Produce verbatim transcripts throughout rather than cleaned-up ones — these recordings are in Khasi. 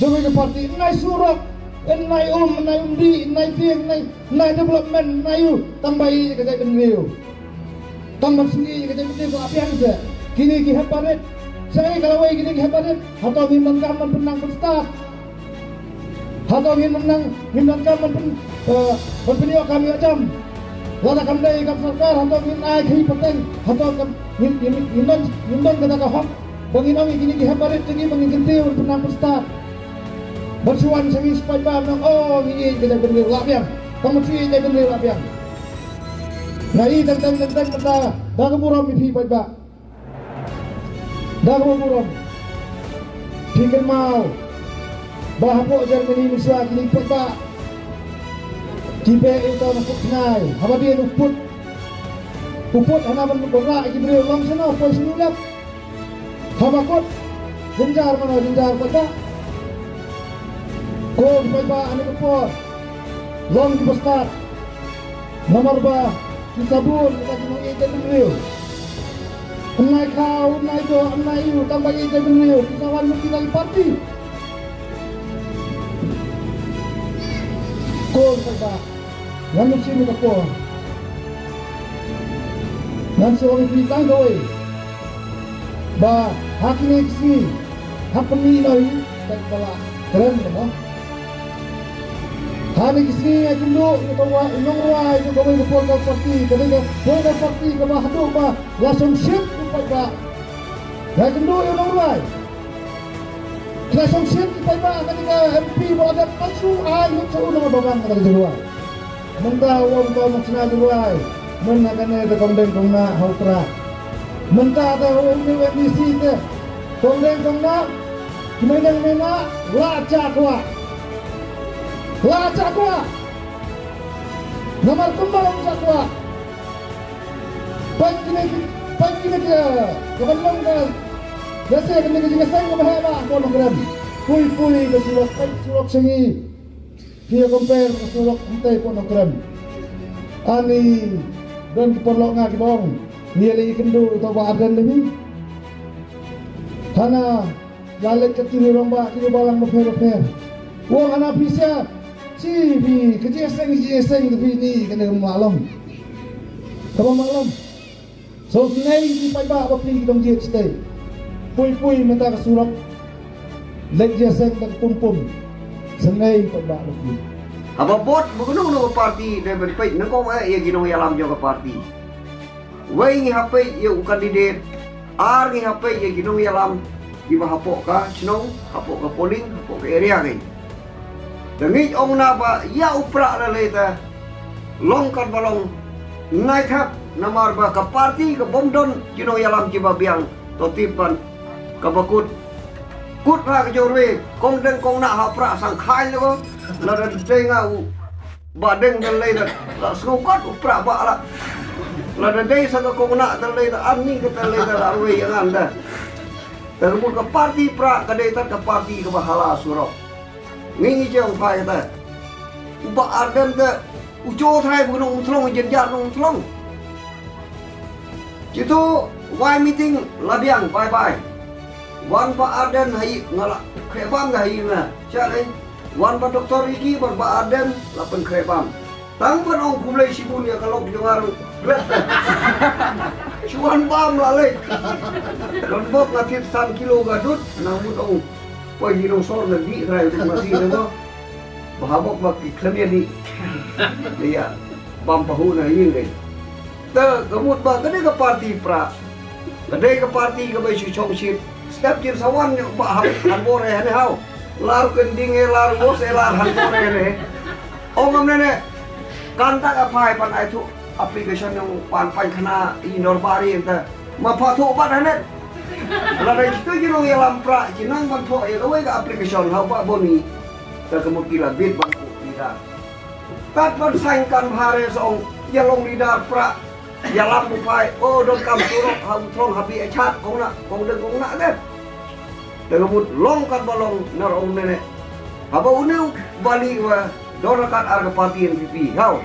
Kawei ka party, nai surok, nai um, nai umdih, nai tieng, nai, nai development, nai u, tang ba ïeit ka jaitbynriew. Tang ba sngewsih ka jaitbynriew ka apiang se. Kine ki hep barit. Sa ïa ka lawei kine ki hep barit. Hato ngim donkam ban pynnang pynstad. Hato ngim donkam, ngim donkam ban pyn, eh, ban pynïoh kam ïoh jam. Lada kam dei kam sorkar, hato ngim ai khublei pateng, hato kam ngim, ngim, ngim don, ngim don kata ka hok. Ba ngin ong ïa kine ki hep barit jong ngi ba ngin kyntiew ban pynnang pynstad. Ban shu wan sha ngi shu paidbah ban ong, oh, ngi ïeit ka jaitbynriew, lah biang. Tang ban shu ïeit jaitbynriew lah biang. Nga ïeit teng teng teng teng mynta, da ka burom ïa phi paidbah. Da ka burom. Phi kynmaw ba hapoh Germany mynshwa kine ki paidbah ki beh ïa uta u nongkut thngai. Haba dien u put, u put hana ban rah ïa ki briew, long shano, poi shano lep. Haba kut, jynjar mano jynjar paidbah. Ko paidbah, ha kane ka por long kiba stad. Namar ba ki sa bun kita ki nongïeit jaitbynriew. Ym nai khaw, ym nai doh, ym nai ïew, tang ba ïeit jaitbynriew ki sa wan lut kita ki party. Ko paidbah, ngan ym shim ïa ka por. Ngan sa ong ïa phi tang kawei ba ha kine ki sngi, ha pynmih noh hi, ka la kren ka noh. Ha kine ki sngi nga kynduh ïa ka wa, ïa nongrwai jong kawei ka political party, ka dei ka political party kaba haduh ba la shongshit ïa u paidbah. Nga kynduh ïa u nongrwai. Ki la shongshit ïa u paidbah, kane ka M P ba la dep, pat shu ai lut sha u namar ba bang kata ka jingrwai. Mynta u ong ba u ong shna jingrwai. Mynta kane te kongdeng kongnah ha u prah. Mynta te u ong u M D C te kongdeng kongnah. Ki mei deng mei nah la jah kwah. La jah kwah. Namar kumba la jah kwah. Peit kine ki, peit kine ki, ka ban long ka, lehse kane ka jingïaseng kaba heh ba ha Port Nongkrem. Pui pui ka surok, peit surok sha ngi. Ki ïa compare ka surok hangtei Port Nongkrem. Ani don ki paralok nga kiba ong, ngi ïa leit ïakynduh ïa uta u Bah Ardent lei. Hana la leit ka tnga rangbah ki balang bapher bapher. U ong hana phi sha, shi phi, ka jingïaseng, ka jingïaseng ka phi ni, kane kaba mlong. Kaba mlong. Sngewsih ki paidbah ba phi ki dang jied shatei. Pui pui mynta ka surok. Leit jingïaseng da ka pum pum. Sngewsih paidbah ba phi. Haba bud ba kano kano ka party dei ban peit nyngkong eh ïa ki nongïalam jong ka party. Wei ngi hap peit ïa u candidate, ar ngi hap peit ïa ki nongïalam kiba hapoh ka shnong, hapoh ka polling, hapoh ka area kein. Te ngi ong na ba ïa u Prah lei lei te long kat ba long, nai thap namar ba ka party ka bym don ki nongïalam kiba biang, to tip ban kaba kut. Kut ha ka jong rwei, kong deng kong nah ha Prah sang khai lei ko. Lada dei nga u Bah Deng te lei te la sngew kot u Prah ba la. Lada dei sa ka kong nah te lei te, ani ka te lei te la rwei ïa ngan te. Te ka mut ka party Prah ka dei tat ka party kaba hala surok. Ngi ngi jong phai te. U Bah Ardent te u jo thrai bu nong thlong, jynjar nong thlong. Jitu wai meeting la biang bye bye. Wan Bah Ardent ha ïing nga la khreh bam da ha ïing na. Sha lei. Wan Bah Doktor Ricky bad Bah Ardent la pynkhreh bam. Tang ban ong khublei shibun ïa ka lok jong nga ruh. Shu wan bam la lei. Don bok nga thied san kilo ka dud, nang mut ong. Poi hi nong sor na dih trai tu masi na ko. Ba ha bok ba ki khlem ïa dih. Ïa bam pahu na ïing dei. Te ka mut ba ka dei ka party Prah. Ka dei ka party kaba shu shongshit. Step jin sa wan ïa ba ha han bor eh ne hau. Lar ken ding eh, lar bos eh, lar han bor eh ne. Ong ngam ne ne. Kan tak apai pan ai tu application ïa u pan pan khana i norbari ente. Ma pha thoh bad hanet. Lada jitu ji nongïalam Prah ji nang ban thoh ïa kawei ka application ha u Bah Boni. Te ka mut ki la bit ban thoh leader. Tat ban sign kan bha re sa ong ïa long leader Prah. Ïalam u phai, oh, donkam surok ha u thlong ha Biachat, kong nah, kong deng kong nah te. Te ka mut long kat ba long, nar ong ne ne. Haba une u Bah Lieh wa don ryngkat ar ka party N P P. Haw.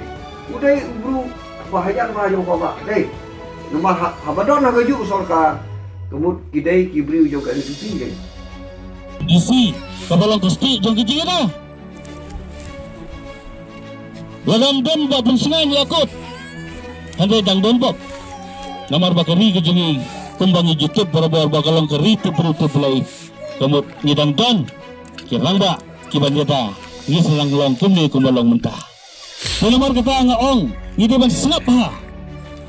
U dei u briew ba hajan ba jong ka ba. Dei. Namar ha, haba don ha ka juh sorkar. Ka mut ki dei ki briew jong ka N P P dei. Isi kaba long ka stieh jong ka jingïada. Lada ym don ba pynsngew ïa ka kot, hynrei dang don bok. Namar ba ka ri ka jong ngi kumba ngi ju tip barabor ba ka long ka ri tip briew tip Blei. Ka mut ngi dang don ki rangbah kiban ïada, ngi sa dang long kumne kumba long mynta. Te namar kata nga ong, ngi dei ban sngap bha,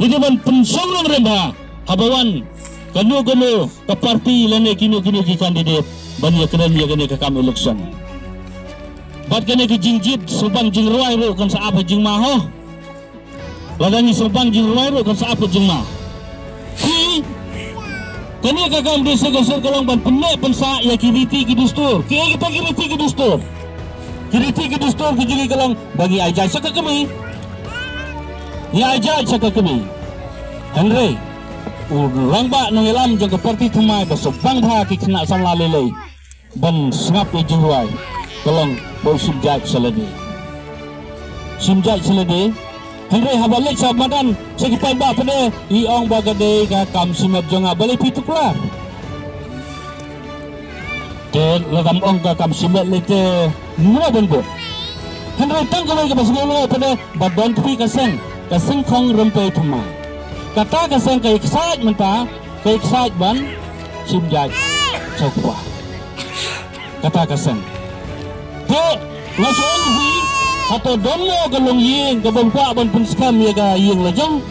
ngi dei ban pynshong nongrim bha haba wan kano kano ka party lane kino kino ki candidate ban ïakren ïa kane ka kam election. Bad kane ka jingjied sngewbang jingrwai ruh kan sa ap ha jingma ho. Lada ngi sngewbang jingrwai ruh kan sa ap ha jingma. Ki, kane ka kam dei shisha ka long ban pynneh pynsah ïa ki riti ki dustur. Ki, kita ki riti ki dustur. Ki riti ki dustur ki jong ngi ka long ba ngi ai jait sha ka kmie. Ngi ai jait sha ka kmie. Hynrei u rangbah nongïalam jong ka party thymmai ba sngewbang bha ki khynnah samla lei lei ban sngap ïa jingrwai ka long ba u shim jait sha lade. Shim jait sha lade. Hynrei haba leit sha madan sha ki paidbah pat de i ong ba ka dei ka kam shimet jong nga, balei phi tuklar? Te lada ym ong ka kam shimet lei te mano ban bud? Hynrei tang kawei kaba sngewlyngngoh pat de ba don phi ka seng, ka seng Khongrympei Thymmai. Kata ka seng ka ïaksaid mynta, ka ïaksaid ban shim jait sha u kpa. Kata ka seng. Te nga shu ong ïa phi, hato don mo ka longïing kaba ym kwah ban pynskhem ïa ka ïing la jong?